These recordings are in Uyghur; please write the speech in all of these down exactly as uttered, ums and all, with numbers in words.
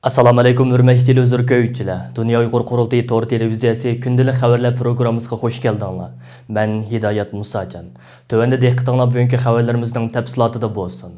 ئەسسالامۇ ئەلەيكۇم، ھۆرمەتلىك تېلېۋىزور كۆرگۈچىلەر. دۇنيا ئۇيغۇر قۇرۇلتىيى تور تېلېۋىزىيەسى كۈندىلىك خەۋەرلەر پروگراممىسىغا خوش كەلدىڭلار. مەن ھىدايەت مۇساجان. تۆۋەندە دىققىتىڭلار بۈگۈنكى خەۋەرلىرىمىزنىڭ تەپسىلاتىدا بولسۇن.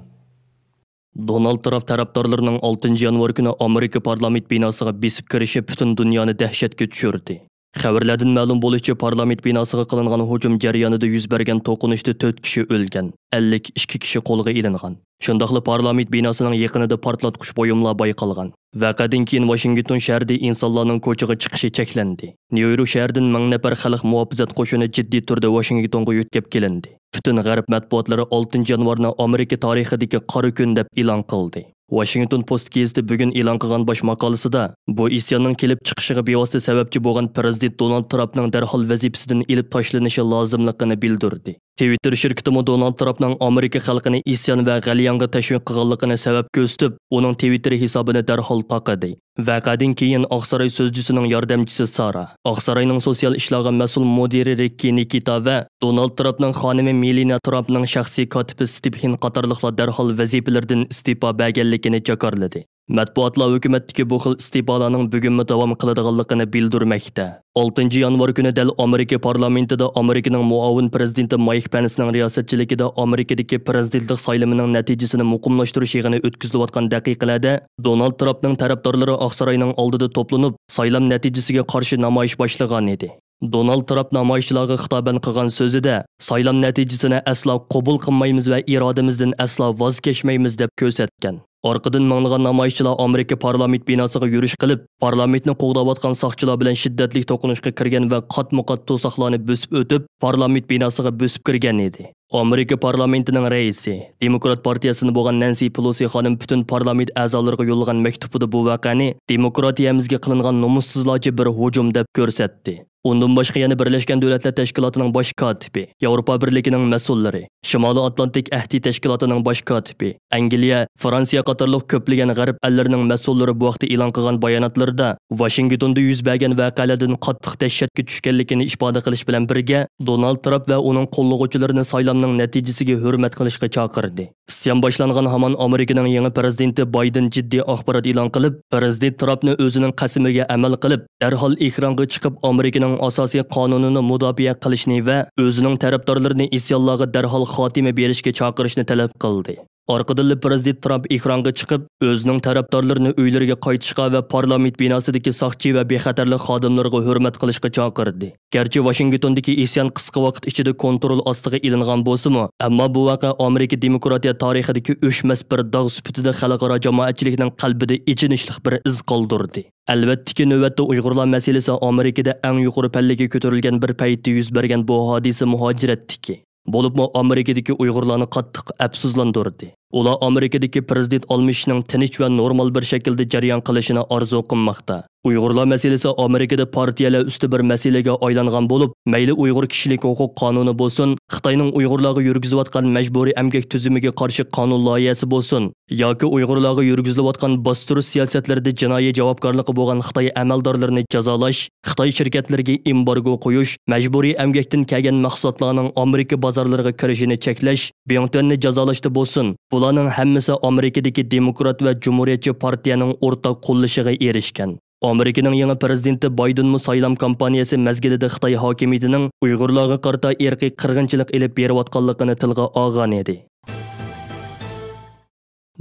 دونالد ترامپ تەرەپدارلىرىنىڭ ئالتىنچى يانۋار كۈنى ئامېرىكا پارلامېنت بىناسىغا بېسىپ كىرىشى پۈتۈن دۇنيانى دەھشەتكە چۈشۈردى. خەۋەرلەردىن مەلۇم بولۇشىچە، پارلامېنت بىناسىغا قىلىنغان ھۇجۇم جەريانىدا يۈز بەرگەن توقۇنۇشتا تۆت كىشى ئۆلگەن، ئەللىك ئىككى كىشى قولغا ئېلىنغان. شۇنداقلا پارلامېنت بىناسىنىڭ يېقىنىدا پارتلاتقۇچ بۇيۇملار بايقالغان. ۋەقەدىن كېيىن ۋاشىنگتون شەھىرىدە ئىنسانلارنىڭ كوچىغا چىقىشى چەكلەندى. نيۇ يورك شەھىرىدىن مىڭ نەپەر خەلق مۇھاپىزەت قوشۇنى جىددىي تۈردە ۋاشىنگتونغا يۆتكەپ كېلىندى. پۈتۈن غەرب مەتبۇئاتلىرى ئالتىنچى يانۋارنى ئامېرىكا تارىخىدىكى قارا كۈن دەپ ئېلان قىلدى. ۋاشىنگتون پوست گېزىتى بۈگۈن ئېلان قىلغان باش ماقالىسىدا، بۇ ئىسياننىڭ كېلىپ چىقىشىغا بىۋاسىتە سەۋەبچى بولغان پىرېزىدېنت دونالد ترامپنىڭ دەرھال ۋەزىپىسىدىن ئېلىپ تاشلىنىشى لازىملىقىنى بىلدۈردى. تىۋىتتېر شىركىتىمۇ دونالد ترامپنىڭ ئامېرىكا خەلقىنى ئىسيان ۋە غەلىيانغا تەشۋىق قىلغانلىقىنى سەۋەب كۆرسىتىپ، ئۇنىڭ تىۋىتتېر ھېسابىنى دەرھال تاقىدى. ۋەقەدىن كېيىن ئاقساراي سۆزچىسىنىڭ ياردەمچىسى سارا، ئاقساراينىڭ سوتسىيال ئىشلارغا مەسئۇل مۇدىرى رىككى نىكىتا ۋە دونالد ترامپنىڭ خانىمى مېلىنا ترامپنىڭ شەخسىي كاتىپى ستىپ ھىن قاتارلىقلار دەرھال ۋەزىپىلىرىدىن ئىستېپا بەرگەنلىكىنى جاكارلىدى. مەتبۇئاتلار ھۆكۈمەتتىكى بۇ خىل ئىستېپالارنىڭ بۈگۈنمۇ داۋام قىلىدىغانلىقىنى بىلدۈرمەكتە. ئالتىنچى يانۋار كۈنى دەل ئامېرىكا پارلامېنتىدا ئامېرىكىنىڭ مۇئاۋىن پىرېزىدېنتى مايك پېنسنىڭ رىياسەتچىلىكىدە ئامېرىكىدىكى پىرېزىدېنتلىق سايلىمىنىڭ نەتىجىسىنى مۇقىملاشتۇرۇش يىغىنى ئۆتكۈزۈلۈۋاتقان دەقىقىلەردە، دونالد ترامپنىڭ تەرەپدارلىرى ئاقساراينىڭ ئالدىدا توپلىنىپ، سايلام نەتىجىسىگە قارشى نامايىش باشلىغانىدى. دونالد ترامپ نامايىشچىلارغا خىتابەن قىلغان سۆزىدە، سايلام نەتىجىسىنى ئەسلا قوبۇل قىلمايمىز ۋە ئىرادىمىزدىن ئەسلا ۋاز كەچمەيمىز، دەپ كۆرسەتكەن. ئارقىدىن مىڭلىغان نامايىشچىلار ئامېرىكا پارلامېنت بىناسىغا يۈرۈش قىلىپ، پارلامېنتنى قوغداۋاتقان ساقچىلار بىلەن شىددەتلىك توقۇنۇشقا كىرگەن ۋە قاتمۇ قات توساقلارنى بۆسۈپ ئۆتۈپ، پارلامېنت بىناسىغا بۆسۈپ كىرگەن ئىدى. ئامېرىكا پارلامېنتىنىڭ رەئىسى، دېموكرات پارتىيەسىدىن بولغان نەنسى پېلوسى خانىم پۈتۈن پارلامېنت ئەزالىرىغا يوللىغان مەكتۇبىدا بۇ ۋەقەنى دېموكراتىيەمىزگە قىلىنغان نومۇسسىزلارچە بىر ھۇجۇم دەپ كۆرسەتتى. ئۇندىن باشقا يەنە بىرلەشكەن دۆلەتلەر تەشكىلاتىنىڭ باش كاتىپى، ياۋروپا بىرلىكىنىڭ مەسئۇللىرى، شىمالىي ئاتلانتىك ئەھدى تەشكىلاتىنىڭ باش كاتىپى، ئەنگلىيە، فرانسىيە قاتارلىق كۆپلىگەن غەرب ئەللىرىنىڭ مەسئۇللىرى بۇ ھەقتە ئېلان قىلغان باياناتلىرىدا ۋاشىنگتوندا يۈز بەرگەن ۋەقەلەردىن قاتتىق دەھشەتكە چۈشكەنلىكىنى ئىپادە قىلىش بىلەن بىرگە، دونالد ترامپ ۋە ئۇنىڭ قوللىغۇچىلىرىنى سايلامنىڭ نەتىجىسىگە ھۆرمەت قىلىشقا چاقىردى. ئىسيان باشلانغان ھامان ئامېرىكىنىڭ يېڭى پىرېزىدېنتى بايدېن جىددىي ئاخبارات ئېلان قىلىپ، پىرېزىدېنت ترامپنى ئۆزىنىڭ قەسىمىگە ئەمەل قىلىپ، دەرھال ئېكرانغا چىقىپ، ئامېرىكىنىڭ ئاساسىي قانۇنىنى مۇداپىئە قىلىشنى ۋە ئۆزىنىڭ تەرەپدارلىرىنى ئىسيانلارغا دەرھال خاتىمە بېرىشكە چاقىرىشنى تەلەپ قىلدى. ئارقىدىنلا پىرېزىدېنت ترامپ ئېكرانغا چىقىپ، ئۆزىنىڭ تەرەپدارلىرىنى ئۆيلىرىگە قايتىشقا ۋە پارلامېنت بىناسىدىكى ساقچى ۋە بىخەتەرلىك خادىملىرىغا ھۆرمەت قىلىشقا چاقىردى. گەرچە ۋاشىنگتوندىكى ئىسيان قىسقا ۋاقىت ئىچىدە كونترول ئاستىغا ئېلىنغان بولسىمۇ، ئەمما بۇ ۋەقە ئامېرىكا دېموكراتىيە تارىخىدىكى ئۆچمەس بىر داغ سۈپىتىدە خەلقئارا جامائەتچىلىكنىڭ قەلبىدە ئېچىنىشلىق بىر ئىز قالدۇردى. ئەلۋەتتىكى، نۆۋەتتە ئۇيغۇرلار مەسىلىسى ئامېرىكىدا ئەڭ يۇقىرى پەللىگە كۆتۈرۈلگەن بىر پەيتتە يۈز بەرگەن بۇ ھادىسە مۇھاجىرەتتىكى، بولۇپمۇ ئامېرىكىدىكى ئۇيغۇرلارنى قاتتىق ئەپسۇسلاندۇردى. ئۇلار ئامېرىكىدىكى پىرېزىدېنت ئالمىشىشنىڭ تىنچ ۋە نورمال بىر شەكىلدە جەريان قىلىشىنى ئارزۇ قىلماقتا. ئۇيغۇرلار مەسىلىسى ئامېرىكىدا پارتىيەلەر ئۈستى بىر مەسىلىگە ئايلانغان بولۇپ، مەيلى ئۇيغۇر كىشىلىك ھوقۇق قانۇنى بولسۇن، خىتاينىڭ ئۇيغۇرلارغا يۈرگۈزۈۋاتقان مەجبۇرىي ئەمگەك تۈزۈمىگە قارشى قانۇن لايىھەسى بولسۇن، ياكى ئۇيغۇرلارغا يۈرگۈزۈلۈۋاتقان باستۇرۇش سىياسەتلىرىدە جىنايى جاۋابكارلىقى بولغان خىتاي ئەمەلدارلىرىنى جازالاش، خىتاي شىركەتلىرىگە ئېمبارگو قويۇش، مەجبۇرىي ئەمگەكتىن كەلگەن مەھسۇلاتلارنىڭ ئامېرىكا بازارلىرىغا كىرىشىنى چەكلەش، بياڭتۈەننى جازالاشتا بولسۇن، بۇلارنىڭ ھەممىسى ئامېرىكىدىكى دېموكرات ۋە جۇمھۇرىيەتچى پارتىيەنىڭ ئورتاق قوللىشىغا ئېرىشكەن. ئامېرىكىنىڭ يېڭى پىرېزىدېنتى بايدېنمۇ سايلام كامپانىيەسى مەزگىلىدە خىتاي ھاكىمىيىتىنىڭ ئۇيغۇرلارغا قارىتا ئىرقىي قىرغىنچىلىق ئېلىپ بېرىۋاتقانلىقىنى تىلغا ئالغانىدى.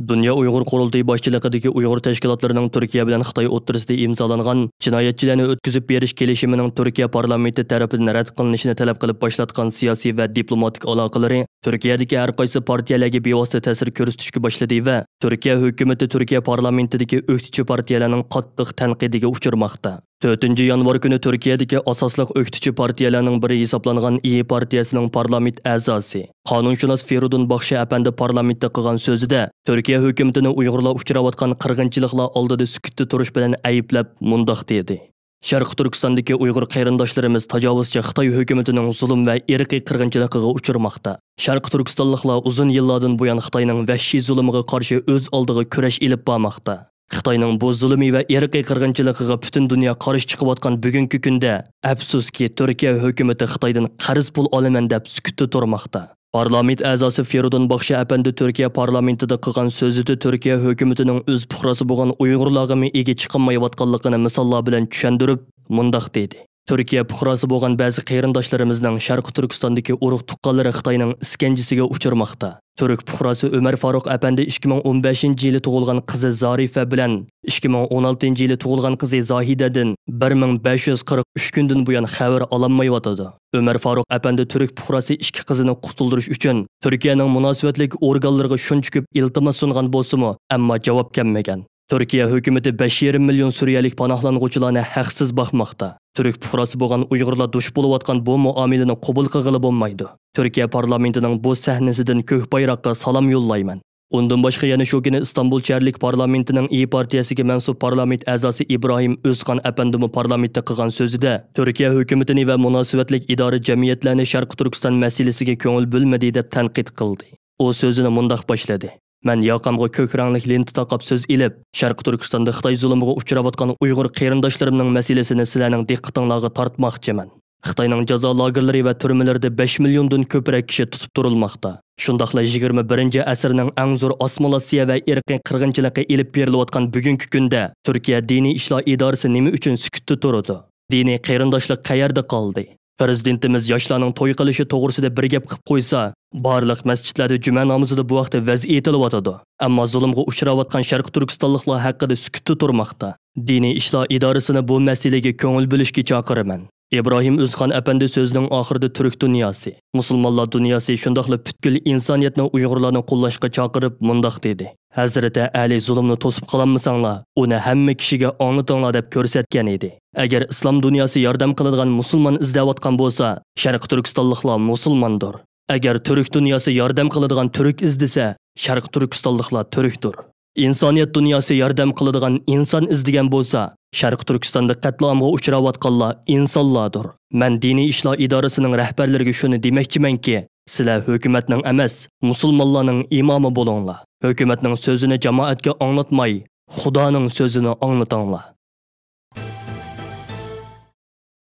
دۇنيا ئۇيغۇر قۇرۇلتىيى باشچىلىقىدىكى ئۇيغۇر تەشكىلاتلىرىنىڭ تۈركىيە بىلەن خىتاي ئوتتۇرىسىدا ئىمزالانغان جىنايەتچىلەرنى ئۆتكۈزۈپ بېرىش كېلىشىمىنىڭ تۈركىيە پارلامېنتى تەرىپىدىن رەت قىلىنىشىنى تەلەپ قىلىپ باشلاتقان سىياسىي ۋە دىپلوماتىك ئالاقىلىرى تۈركىيەدىكى ھەر قايسى پارتىيەلەرگە بىۋاسىتە تەسىر كۆرسىتىشكە باشلىدى ۋە تۈركىيە ھۆكۈمىتى تۈركىيە پارلامېنتىدىكى ئۆكتىچى پارتىيەلەرنىڭ قاتتىق تەنقىدىگە ئۇچرىماقتا. تۆتىنچى يانۋار كۈنى تۈركىيەدىكى ئاساسلىق ئۆكتىچى پارتىيەلەرنىڭ بىرى ھېسابلانغان ئىيى پارتىيەسىنىڭ پارلامېنت ئەزاسى، قانۇنشۇناس فېرىدۇن باخشى ئەپەندى پارلامېنتتا قىلغان سۆزىدە، تۈركىيە ھۆكۈمىتىنى ئۇيغۇرلار ئۇچراۋاتقان قىرغىنچىلىقلار ئالدىدا سۈكۈتتە تۇرۇش بىلەن ئەيىبلەپ، مۇنداق دېدى: شەرقىي تۈركىستاندىكى ئۇيغۇر قېرىنداشلىرىمىز تاجاۋۇزچى خىتاي ھۆكۈمىتىنىڭ زۇلۇم ۋە ئىرقىي قىرغىنچىلىقىغا ئۇچرىماقتا. شەرقىي تۈركىستانلىقلار ئۇزۇن يىللاردىن بۇيان خىتاينىڭ ۋەھشىي زۇلۇمىغا قارشى ئۆز ئالدىغا كۈرەش ئېلىپ بارماقتا. خىتاينىڭ بۇ زۇلۇمى ۋە ئىرقىي قىرغىنچىلىقىغا پۈتۈن دۇنيا قارشى چىقىۋاتقان بۈگۈنكى كۈندە، ئەپسۇسكى، تۈركىيە ھۆكۈمىتى خىتايدىن قەرز پۇل ئالىمەن دەپ سۈكۈتتە تۇرماقتا. پارلامېنت ئەزاسى فېرىدۇن باخشى ئەپەندى تۈركىيە پارلامېنتىدا قىلغان سۆزىدە تۈركىيە ھۆكۈمىتىنىڭ ئۆز پۇقراسى بولغان ئۇيغۇرلارغىمۇ ئىگە چىقالمايۋاتقانلىقىنى مىساللار بىلەن چۈشەندۈرۈپ، مۇنداق دېدى: تۈركىيە پۇقراسى بولغان بەزى قېرىنداشلىرىمىزنىڭ شەرقىي تۈركىستاندىكى ئۇرۇق-تۇغقانلىرى خىتاينىڭ ئىسكەنجىسىگە ئۇچرىماقتا. تۈرك پۇقراسى ئۆمەر فاروق ئەپەندى ئىككى مىڭ ئون بەشىنچى يىلى تۇغۇلغان قىزى زارىفە بىلەن ئىككى مىڭ ئون ئالتىنچى يىلى تۇغۇلغان قىزى زاھىدەدىن بىر مىڭ بەش يۈز قىرىق ئۈچ كۈندىن بۇيان خەۋەر ئالالمايۋاتىدۇ. ئۆمەر فاروق ئەپەندى تۈرك پۇقراسى ئىككى قىزىنى قۇتۇلدۇرۇش ئۈچۈن تۈركىيەنىڭ مۇناسىۋەتلىك ئورگانلىرىغا شۇنچە كۆپ ئىلتىماس سۇنغان بولسىمۇ، ئەمما جاۋاب كەلمىگەن. تۈركىيە ھۆكۈمىتى بەش يېرىم مىليون سۈرىيەلىك پاناھلانغۇچىلارنى ھەقسىز باقماقتا. تۈرك پۇقراسى بولغان ئۇيغۇرلار دۇچ بولۇۋاتقان بۇ مۇئامىلىنى قوبۇل قىلغىلى بولمايدۇ. تۈركىيە پارلامېنتىنىڭ بۇ سەھنىسىدىن كۆك بايراققا سالام يوللايمەن. ئۇندىن باشقا يەنە شۇ كۈنى ئىستانبۇل شەھەرلىك پارلامېنتىنىڭ ئىيى پارتىيەسىگە مەنسۇپ پارلامېنت ئەزاسى ئىبراھىم ئۆزخان ئەپەندىمۇ پارلامېنتتا قىلغان سۆزىدە، تۈركىيە ھۆكۈمىتىنى ۋە مۇناسىۋەتلىك ئىدارە جەمئىيەتلەرنى شەرقىي تۈركىستان مەسىلىسىگە كۆڭۈل بۆلمىدى دەپ تەنقىد قىلدى. ئۇ سۆزىنى مۇنداق باشلىدى: مەن ياقامغا كۆك رەڭلىك لېنتا تاقاپ سۆز ئېلىپ، شەرقىي تۈركىستاندا خىتاي زۇلۇمىغا ئۇچراۋاتقان ئۇيغۇر قېرىنداشلىرىمنىڭ مەسىلىسىنى سىلەرنىڭ دىققىتىڭلارغا تارتماقچىمەن. خىتاينىڭ جازا لاگېرلىرى ۋە تۈرمىلىرىدە بەش مىليوندىن كۆپرەك كىشى تۇتۇپ تۇرۇلماقتا. شۇنداقلا يىگىرمە بىرىنچى ئەسىرنىڭ ئەڭ زور ئاسسىمىلياتسىيە ۋە ئىرقىي قىرغىنچىلىقى ئېلىپ بېرىلىۋاتقان بۈگۈنكى كۈندە تۈركىيە دىنىي ئىشلار ئىدارىسى نېمە ئۈچۈن سۈكۈتتە تۇرىدۇ؟ دىنىي قېرىنداشلىق قەيەردە قالدى؟ پىرېزىدېنتىمىز ياشلارنىڭ توي قىلىشى توغرىسىدا بىر گەپ قىلىپ قويسا، بارلىق مەسچىتلەردە جۈمە نامىزىدا بۇ ھەقتە ۋەز ئېيتىلىۋاتىدۇ. ئەمما زۇلۇمغا ئۇچراۋاتقان شەرقىي تۈركىستانلىقلار ھەققىدە سۈكۈتتە تۇرماقتا. دىنىي ئىشلار ئىدارىسىنى بۇ مەسىلىگە كۆڭۈل بۆلۈشكە چاقىرىمەن. ئىبراھىم ئۆزخان ئەپەندى سۆزىنىڭ ئاخىرىدا تۈرك دۇنياسى، مۇسۇلمانلار دۇنياسى، شۇنداقلا پۈتكۈل ئىنسانىيەتنى ئۇيغۇرلارنى قوللاشقا چاقىرىپ مۇنداق دېدى: ھەزرىتى ئەلى زۇلۇمنى توسۇپ قالالمىساڭلار، ئۇنى ھەممە كىشىگە ئاڭلىتىڭلار دەپ كۆرسەتكەن ئىدى. ئەگەر ئىسلام دۇنياسى ياردەم قىلىدىغان مۇسۇلمان ئىزدەۋاتقان بولسا، شەرقىي تۈركىستانلىقلار مۇسۇلماندۇر. ئەگەر تۈرك دۇنياسى ياردەم قىلىدىغان تۈرك ئىزدىسە، شەرقىي تۈركىستانلىقلار تۈركتۇر. ئىنسانىيەت دۇنياسى ياردەم قىلىدىغان ئىنسان ئىزدىگەن بولسا، شەرقىي تۈركىستاندا قەتلىئامغا ئۇچراۋاتقانلار ئىنسانلاردۇر. مەن دىنىي ئىشلار ئىدارىسىنىڭ رەھبەرلىرىگە شۇنى دېمەكچىمەنكى، سىلەر ھۆكۈمەتنىڭ ئەمەس، مۇسۇلمانلارنىڭ ئىمامى بولۇڭلار. ھۆكۈمەتنىڭ سۆزىنى جامائەتكە ئاڭلاتماي، خۇدانىڭ سۆزىنى ئاڭلىتىڭلار.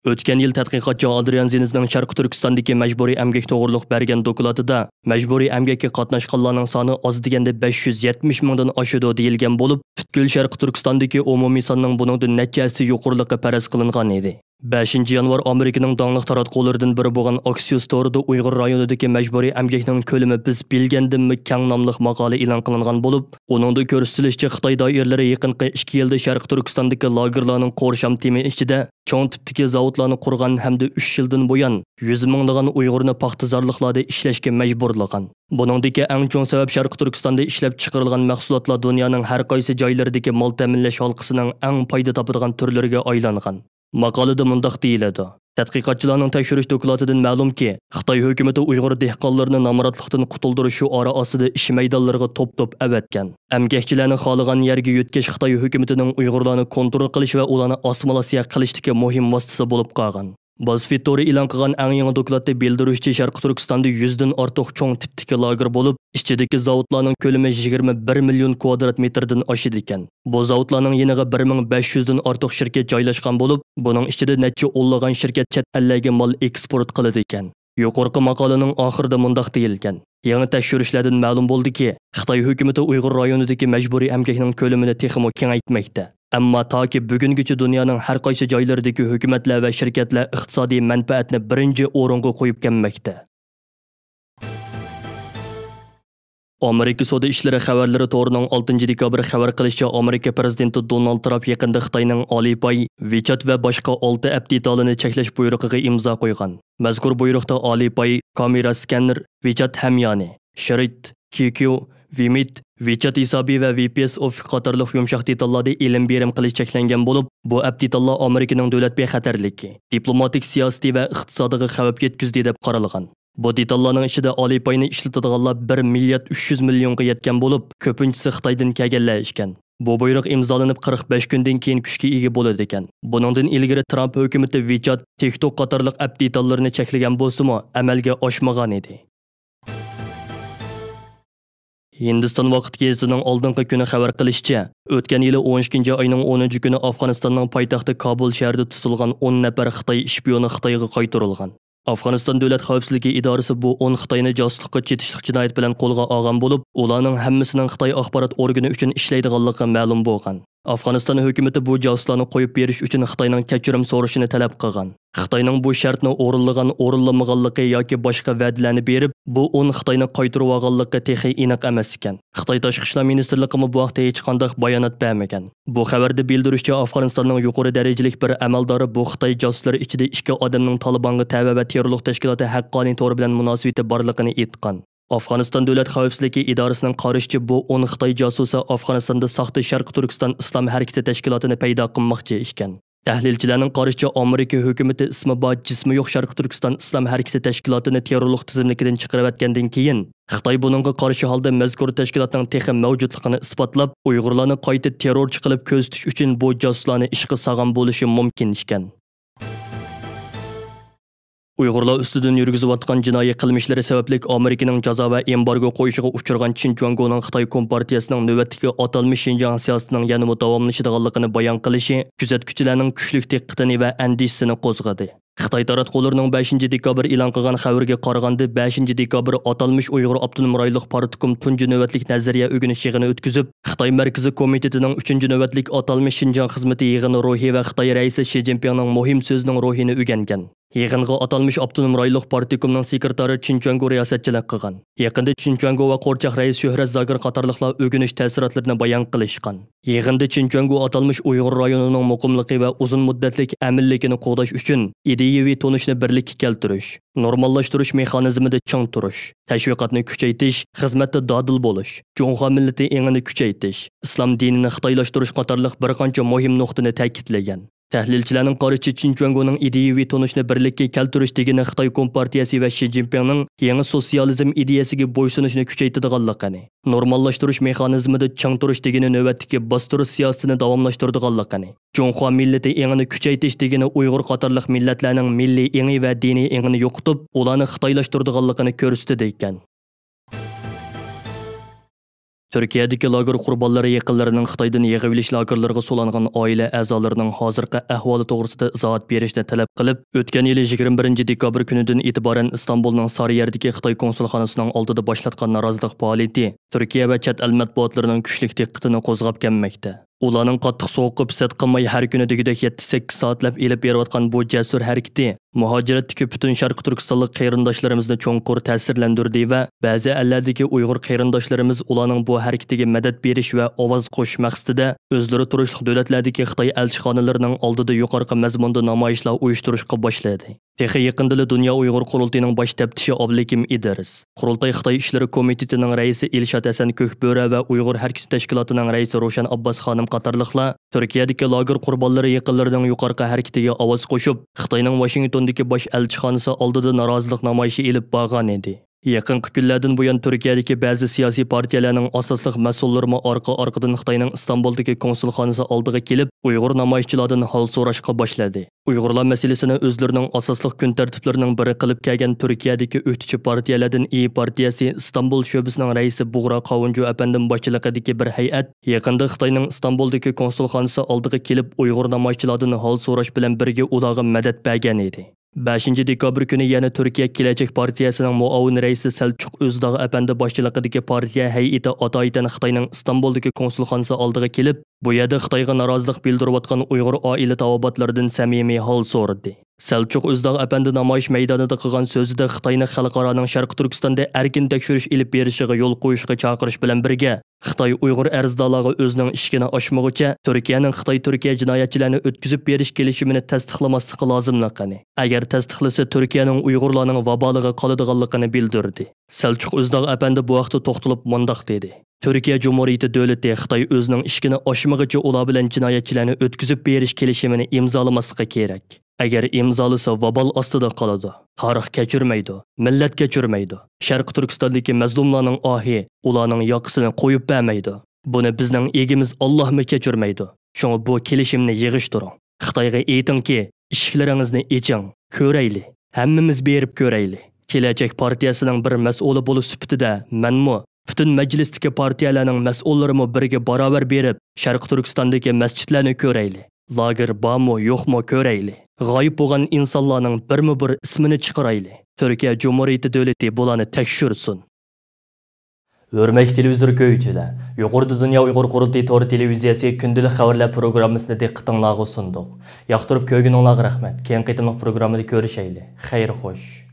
ئۆتكەن يىل تەتقىقاتچى ئادرىيان زىنزنىڭ شەرقىي تۈركىستاندىكى مەجبۇرىي ئەمگەك توغرۇلۇق بەرگەن دوكلاتىدا، مەجبۇرىي ئەمگەككە قاتناشقانلارنىڭ سانى ئاز دېگەندە بەش يۈز يەتمىش مىڭدىن ئاشىدۇ دېيىلگەن بولۇپ، پۈتكۈل شەرقىي تۈركىستاندىكى ئومۇمىي ساننىڭ بۇنىڭدىن نەچچە ھەسسە يۇقىرىلىقى پەرەز قىلىنغان ئىدى. بەشىنچى يانۋار ئامېرىكىنىڭ داڭلىق تاراتقۇلىرىدىن بىرى بولغان ئاكسىيوس تورىدا ئۇيغۇر رايونىدىكى مەجبۇرىي ئەمگەكنىڭ كۆلىمى بىز بىلگەندىنمۇ كەڭ ناملىق ماقالە ئېلان قىلىنغان بولۇپ، ئۇنىڭدا كۆرسىتىلىشىچە، خىتاي دائىرىلىرى يېقىنقى ئىككى يىلدا شەرقىي تۈركىستاندىكى لاگېرلارنىڭ قورشام تېمى ئىچىدە چوڭ تىپتىكى زاۋۇتلارنى قۇرغان ھەمدە ئۈچ يىلدىن بۇيان يۈز مىڭلىغان ئۇيغۇرنى پاختىزارلىقلاردا ئىشلەشكە مەجبۇرلىغان. بۇنىڭدىكى ئەڭ چوڭ سەۋەب شەرقىي تۈركىستاندا ئىشلەپ چىقىرىلغان مەھسۇلاتلار دۇنيانىڭ ھەر قايسى جايلىرىدىكى مال تەمىنلەش ھالقىسىنىڭ ئەڭ پايدا تاپىدىغان تۈرلىرىگە ئايلانغان. ماقالىدە مۇنداق دېيىلىدۇ: تەتقىقاتچىلارنىڭ تەكشۈرۈش دوكلاتىدىن مەلۇمكى، خىتاي ھۆكۈمىتى ئۇيغۇر دېھقانلىرىنى نامراتلىقتىن قۇتۇلدۇرۇش شوئارى ئاستىدا ئىش مەيدانلىرىغا توپ-توپ ئەۋەتكەن. ئەمگەكچىلەرنى خالىغان يەرگە يۆتكەش خىتاي ھۆكۈمىتىنىڭ ئۇيغۇرلارنى كونترول قىلىش ۋە ئۇلارنى ئاسسىمىلياتسىيە قىلىشتىكى مۇھىم ۋاسىتىسى بولۇپ قالغان. بازفېد تورى ئېلان قىلغان ئەڭ يېڭى دوكلاتتا بىلدۈرۈشىچە، شەرقىي تۈركىستاندا يۈزدىن ئارتۇق چوڭ تىپتىكى لاگېر بولۇپ، ئىچىدىكى زاۋۇتلارنىڭ كۆلىمى يىگىرمە بىر مىليون كۋادرات مېتىردىن ئاشىدىكەن. بۇ زاۋۇتلارنىڭ يېنىغا بىر مىڭ بەش يۈزدىن ئارتۇق شىركەت جايلاشقان بولۇپ، بۇنىڭ ئىچىدە نەچچە ئونلىغان شىركەت چەت ئەللەرگە مال ئېكسپورت قىلىدىكەن. يۇقىرىقى ماقالىنىڭ ئاخىرىدا مۇنداق دېيىلگەن: يېڭى تەكشۈرۈشلەردىن مەلۇم بولدىكى، خىتاي ھۆكۈمىتى ئۇيغۇر رايونىدىكى مەجبۇرىي ئەمگەكنىڭ كۆلىمىنى تېخىمۇ كېڭەيتمەكتە. ئەمما تاكى بۈگۈنگىچە دۇنيانىڭ ھەر قايسى جايلىرىدىكى ھۆكۈمەتلەر ۋە شىركەتلەر ئىقتىسادىي مەنپەئەتنى بىرىنچى ئورۇنغا قويۇپ كەلمەكتە. ئامېرىكا سودا ئىشلىرى خەۋەرلىرى تورىنىڭ ئالتىنچى دېكابىر خەۋەر قىلىشىچە، ئامېرىكا پىرېزىدېنتى دونالد ترامپ يېقىندا خىتاينىڭ ئالىپاي، ۋىچات ۋە باشقا ئالتە ئەپ دېتالىنى چەكلەش بۇيرۇقىغا ئىمزا قويغان. مەزكۇر بۇيرۇقتا ئالىپاي، كامېرا سكانېر، ۋىچات ھەميانى، شرىت، كيۇكيۇ، ۋىمىت، ۋىچات ھېسابى ۋە ۋىپىئېس ئوفىس قاتارلىق يۇمشاق دېتاللاردا ئېلىم بېرىم قىلىش چەكلەنگەن بولۇپ، بۇ ئەپ دېتاللار ئامېرىكىنىڭ دۆلەت بىخەتەرلىكى، دىپلوماتىك سىياسىتى ۋە ئىقتىسادىغا خەۋپ يەتكۈزدى دەپ قارالغان. بۇ دېتاللارنىڭ ئىچىدە ئالىپاينى ئىشلىتىدىغانلار بىر مىليارد ئۈچ يۈز مىليونغا يەتكەن بولۇپ، كۆپىنچىسى خىتايدىن كەلگەنلەر ئىكەن. بۇ بۇيرۇق ئىمزالىنىپ قىرىق بەش كۈندىن كېيىن كۈچكە ئىگە بولىدىكەن. بۇنىڭدىن ئىلگىرى ترامپ ھۆكۈمىتى ۋىچات، تىك توك قاتارلىق ئەپ دېتاللىرىنى چەكلىگەن بولسىمۇ، ئەمەلگە ئاشمىغانىدى. ھىندىستان ۋاقىت گېزىتىنىڭ ئالدىنقى كۈنى خەۋەر قىلىشىچە، ئۆتكەن يىلى ئون ئىككىنچى ئاينىڭ ئونىنچى كۈنى ئافغانىستاننىڭ پايتەختى كابۇل شەھىرىدە تۇتۇلغان ئون نەپەر خىتاي ئىشپىيونى خىتايغا قايتۇرۇلغان. ئافغانىستان دۆلەت خەۋپسىزلىكى ئىدارىسى بۇ ئون خىتاينى جاسۇسلۇققا چېتىشلىق جىنايەت بىلەن قولغا ئالغان بولۇپ، ئۇلارنىڭ ھەممىسىنىڭ خىتاي ئاخبارات ئورگىنى ئۈچۈن ئىشلەيدىغانلىقى مەلۇم بولغان. ئافغانىستان ھۆكۈمىتى بۇ جاسۇسلارنى قويۇپ بېرىش ئۈچۈن خىتاينىڭ كەچۈرۈم سورىشىنى تەلەپ قىلغان. خىتاينىڭ بۇ شەرتنى ئورۇنلىغان، ئورۇنلىمىغانلىقى ياكى باشقا ۋەدىلەرنى بېرىپ، بۇ ئون خىتاينى قايتۇرۇۋالغانلىقى تېخى ئېنىق ئەمەس ئىكەن. خىتاي تاشقى ئىشلار مىنىستىرلىقىمۇ بۇ ھەقتە ھېچقانداق بايانات بەرمىگەن. بۇ خەۋەردە بىلدۈرۈشىچە، ئافغانىستاننىڭ يۇقىرى دەرىجىلىك بىر ئەمەلدارى بۇ خىتاي جاسۇسلىرى ئىچىدە ئىككى ئادەمنىڭ تالىبانغا تەۋە ۋە تېررورلۇق تەشكىلاتى ھەققانىي تورى بىلەن مۇناسىۋىتى بارلىقىنى ئېيتقان. ئافغانىستان دۆلەت خەۋپسىزلىكى ئىدارىسىنىڭ قارىشىچە، بۇ ئون خىتاي جاسۇسى ئافغانىستاندا ساختا شەرقىي تۈركىستان ئىسلام ھەرىكىتى تەشكىلاتىنى پەيدا قىلماقچى ئىكەن. تەھلىلچىلەرنىڭ قارىشىچە، ئامېرىكا ھۆكۈمىتى ئىسمى بار، جىسمى يوق شەرقىي تۈركىستان ئىسلام ھەرىكىتى تەشكىلاتىنى تېررورلۇق تىزىملىكىدىن چىقىرىۋەتكەندىن كېيىن، خىتاي بۇنىڭغا قارشى ھالدا مەزكۇر تەشكىلاتنىڭ تېخى مەۋجۇتلۇقىنى ئىسپاتلاپ، ئۇيغۇرلارنى قايتا تېررورچى قىلىپ كۆرسىتىش ئۈچۈن بۇ جاسۇسلارنى ئىشقا سالغان بولۇشى مۇمكىن ئىكەن. ئۇيغۇرلار ئۈستىدىن يۈرگۈزۈۋاتقان جىنايى قىلمىشلىرى سەۋەبلىك ئامېرىكىنىڭ جازا ۋە ئېمبارگو قويۇشىغا ئۇچرىغان چىن چۈەنگونىڭ خىتاي كومپارتىيەسىنىڭ نۆۋەتتىكى ئاتالمىش شىنجاڭ سىياسىتىنىڭ يەنىمۇ داۋاملىشىدىغانلىقىنى بايان قىلىشى كۆزەتكۈچىلەرنىڭ كۈچلۈك دىققىتىنى ۋە ئەندىشىسىنى قوزغىدى. خىتاي تاراتقۇلىرىنىڭ بەشىنچى دېكابىر ئېلان قىلغان خەۋىرىگە قارىغاندا، بەشىنچى دېكابىر ئاتالمىش ئۇيغۇر ئاپتونوم رايونلۇق پارتكوم تۇنجى نۆۋەتلىك نەزەرىيە ئۆگىنىش يىغىنى ئۆتكۈزۈپ، خىتاي مەركىزىي كومىتېتىنىڭ ئۈچىنچى نۆۋەتلىك ئاتالمىش شىنجاڭ خىزمىتى يىغىنى روھى ۋە خىتاي رەئىسى شى جىنپىڭنىڭ مۇھىم سۆزىنىڭ روھىنى ئۆگەنگەن. يىغىنغا ئاتالمىش ئاپتونوم رايونلۇق پارتكومنىڭ سېكرېتارى چىن چۈەنگو رىياسەتچىلىك قىلغان. يېقىندا چىن چۈەنگو ۋە قورچاق رەئىس شۆھرەت زاكىر قاتارلىقلار ئۆگىنىش تەسىراتلىرىنى بايان قىلىشقان. يىغىندا چىن چۈەنگو ئاتالمىش ئۇيغۇر رايونىنىڭ مۇقىملىقى ۋە ئۇزۇن مۇددەتلىك ئەمىنلىكىنى قوغداش ئۈچۈن ئىدىيەۋى تونۇشنى بىرلىككە كەلتۈرۈش، نورماللاشتۇرۇش مېخانىزمىدا چىڭ تۇرۇش، تەشۋىقاتنى كۈچەيتىش، خىزمەتتە دادىل بولۇش، جۇڭخۇا مىللىتى ئېڭىنى كۈچەيتىش، ئىسلام دىنىنى خىتايلاشتۇرۇش قاتارلىق بىر قانچە مۇھىم نۇقتىنى تەكىتلىگەن. تەھلىلچىلەرنىڭ قارىشىچە، چىن چۈەنگونىڭ ئىدىيىۋى تونۇشنى بىرلىككە كەلتۈرۈش دېگىنى خىتاي كومپارتىيەسى ۋە شى جىنپىڭنىڭ يېڭى سوتسىيالىزم ئىدىيەسىگە بويسۇنۇشنى كۈچەيتىدىغانلىقىنى، نورماللاشتۇرۇش مېخانىزمىدا چىڭ تۇرۇش دېگىنى نۆۋەتتىكى باستۇرۇش سىياسىتىنى داۋاملاشتۇرىدىغانلىقىنى، جۇڭخۇا مىللىتى ئېڭىنى كۈچەيتىش دېگىنى ئۇيغۇر قاتارلىق مىللەتلەرنىڭ مىللىي ئېڭى ۋە دىنىي ئېڭىنى يوقىتىپ، ئۇلارنى خىتايلاشتۇرىدىغانلىقىنى كۆرسىتىدىكەن. تۈركىيەدىكى لاگېر قۇربانلىرى يېقىنلىرىنىڭ خىتايدىن يىغىۋېلىش لاگېرلىرىغا سولانغان ئائىلە ئەزالىرىنىڭ ھازىرقى ئەھۋالى توغرىسىدا ئىزاھات بېرىشنى تەلەپ قىلىپ، ئۆتكەن يىلى يىگىرمە بىرىنچى دېكابىر كۈنىدىن ئېتىبارەن ئىستانبۇلنىڭ سارىيەردىكى خىتاي كونسۇلخانىسىنىڭ ئالدىدا باشلاتقان نارازىلىق پائالىيىتى تۈركىيە ۋە چەت ئەل مەتبۇئاتلىرىنىڭ كۈچلۈك دىققىتىنى قوزغاپ كەلمەكتە. ئۇلارنىڭ قاتتىق سوغۇققا پىسەت قىلماي، ھەر كۈنى دېگۈدەك يەتتە سەككىز سائەتلەپ ئېلىپ بېرىۋاتقان بۇ جەسۇر ھەرىكىتى مۇھاجىرەتتىكى پۈتۈن شەرقىي تۈركىستانلىق قېرىنداشلىرىمىزنى چوڭقۇر تەسىرلەندۈردى ۋە بەزى ئەللەردىكى ئۇيغۇر قېرىنداشلىرىمىز ئۇلارنىڭ بۇ ھەرىكىتىگە مەدەت بېرىش ۋە ئاۋاز قوشۇش مەقسىتىدە ئۆزلىرى تۇرۇشلۇق دۆلەتلەردىكى خىتاي ئەلچىخانىلىرىنىڭ ئالدىدا يۇقىرىقى مەزمۇندا نامايىشلار ئۇيۇشتۇرۇشقا باشلىدى. تېخى يېقىندىلا دۇنيا ئۇيغۇر قۇرۇلتىيىنىڭ باش تەپتىشى ئابلىكىم ئىدرىس، قۇرۇلتاي خىتاي ئىشلىرى كومىتېتىنىڭ رەئىسى ئىلشات ھەسەن كۆكبۆرە ۋە ئۇيغۇر ھەرىكىتى تەشكىلاتىنىڭ رەئىسى روشەن ئابباس خانىم قاتارلىقلار تۈركىيەدىكى لاگېر قۇربانلىرى يېقىنلىرىنىڭ يۇقىرىقى ھەرىكىتىگە ئاۋاز قوشۇپ، خىتاينىڭ ۋاشىنگتوندىكى باش ئەلچىخانىسى ئالدىدا نارازىلىق نامايىشى ئېلىپ بارغانىدى. يېقىنقى كۈنلەردىن بۇيان تۈركىيەدىكى بەزى سىياسىي پارتىيەلەرنىڭ ئاساسلىق مەسئۇللىرىمۇ ئارقا-ئارقىدىن خىتاينىڭ ئىستانبۇلدىكى كونسۇلخانىسى ئالدىغا كېلىپ، ئۇيغۇر نامايىشچىلاردىن ھال سوراشقا باشلىدى. ئۇيغۇرلار مەسىلىسىنى ئۆزلىرىنىڭ ئاساسلىق كۈن تەرتىپلىرىنىڭ بىرى قىلىپ كەلگەن تۈركىيەدىكى ئۆكتىچى پارتىيەلەردىن ئىيى پارتىيەسى ئىستانبۇل شۆبىسىنىڭ رەئىسى بۇغرا قاۋۇنجۇ ئەپەندىم باشچىلىقىدىكى بىر ھەيئەت يېقىندا خىتاينىڭ ئىستانبۇلدىكى كونسۇلخانىسى ئالدىغا كېلىپ، ئۇيغۇر نامايىشچىلاردىن ھال سوراش بىلەن بىرگە ئۇلارغا مەدەت بەرگەن ئىدى. بەشىنچى دېكابىر كۈنى يەنە تۈركىيە كېلەچەك پارتىيەسىنىڭ مۇئاۋىن رەئىسى سەلچۇق ئۆزداغ ئەپەندى باشچىلىقىدىكى پارتىيە ھەيئىتى ئاتايىتەن خىتاينىڭ ئىستانبۇلدىكى كونسۇلخانىسى ئالدىغا كېلىپ، بۇ يەردە خىتايغا نارازىلىق بىلدۈرۈۋاتقان ئۇيغۇر ئائىلە تاۋابىئاتلىرىدىن سەمىمىي ھال سورىدى. سەلچۇق ئۆزداغ ئەپەندى نامايىش مەيدانىدا قىلغان سۆزىدە خىتاينى خەلقئارانىڭ شەرقىي تۈركىستاندا ئەركىن تەكشۈرۈش ئېلىپ بېرىشىغا يول قويۇشقا چاقىرىش بىلەن بىرگە، خىتاي ئۇيغۇر ئەرزدارلارغا ئۆزىنىڭ ئىشىكىنى ئاچمىغۇچە، تۈركىيەنىڭ خىتاي تۈركىيە جىنايەتچىلەرنى ئۆتكۈزۈپ بېرىش كېلىشىمىنى تەستىقلىماسلىقى لازىملىقىنى، ئەگەر تەستىقلىسا، تۈركىيەنىڭ ئۇيغۇرلارنىڭ ۋابالىغا قالىدىغانلىقىنى بىلدۈردى. سەلچۇق ئۆزداغ ئەپەندى بۇ ھەقتە توختىلىپ مۇنداق دېدى: تۈركىيە جۇمھۇرىيىتى دۆلىتى خىتاي ئۆزىنىڭ ئىشىكىنى ئاچمىغىچە ئۇلار بىلەن جىنايەتچىلەرنى ئۆتكۈزۈپ بېرىش كېلىشىمىنى ئىمزالىماسلىقى كېرەك. ئەگەر ئىمزالىسا، ۋابال ئاستىدا قالىدۇ، تارىخ كەچۈرمەيدۇ، مىللەت كەچۈرمەيدۇ. شەرقىي تۈركىستاندىكى مەزلۇملارنىڭ ئاھى ئۇلارنىڭ ياقىسىنى قويۇپ بەرمەيدۇ. بۇنى بىزنىڭ ئىگىمىز ئاللاھمۇ كەچۈرمەيدۇ. شۇڭا بۇ كېلىشىمنى يىغىشتۇرۇڭ. خىتايغا ئېيتىڭكى، ئىشىكلىرىڭىزنى ئېچىڭ، كۆرەيلى، ھەممىمىز بېرىپ كۆرەيلى. كېلەچەك پارتىيەسىنىڭ بىر مەسئۇلى بولۇش سۈپىتىدە مەنمۇ، پۈتۈن مەجلىستىكى پارتىيەلەرنىڭ مەسئۇللىرىمۇ بىرگە باراۋەر بېرىپ، شەرقىي تۈركىستاندىكى مەسچىتلەرنى كۆرەيلى. لاگېر بارمۇ، يوقمۇ كۆرەيلى. غايىب بولغان ئىنسانلارنىڭ بىرمۇ بىر ئىسمىنى چىقىرايلى. تۈركىيە جۇمھۇرىيىتى دۆلىتى بۇلارنى تەكشۈرسۇن. ھۆرمەتلىك تېلېۋىزور كۆرگۈچىلەر، يۇقىرىدا دۇنيا ئۇيغۇر قۇرۇلتىيى تور تېلېۋىزىيەسى كۈندىلىك خەۋەرلەر پروگراممىسىنى دىققىتىڭلارغا سۇندۇق. ياقتۇرۇپ كۆرگىنىڭلارغا رەھمەت. كېيىنكى قېتىملىق پروگراممىدا كۆرۈشەيلى. خەير خوش.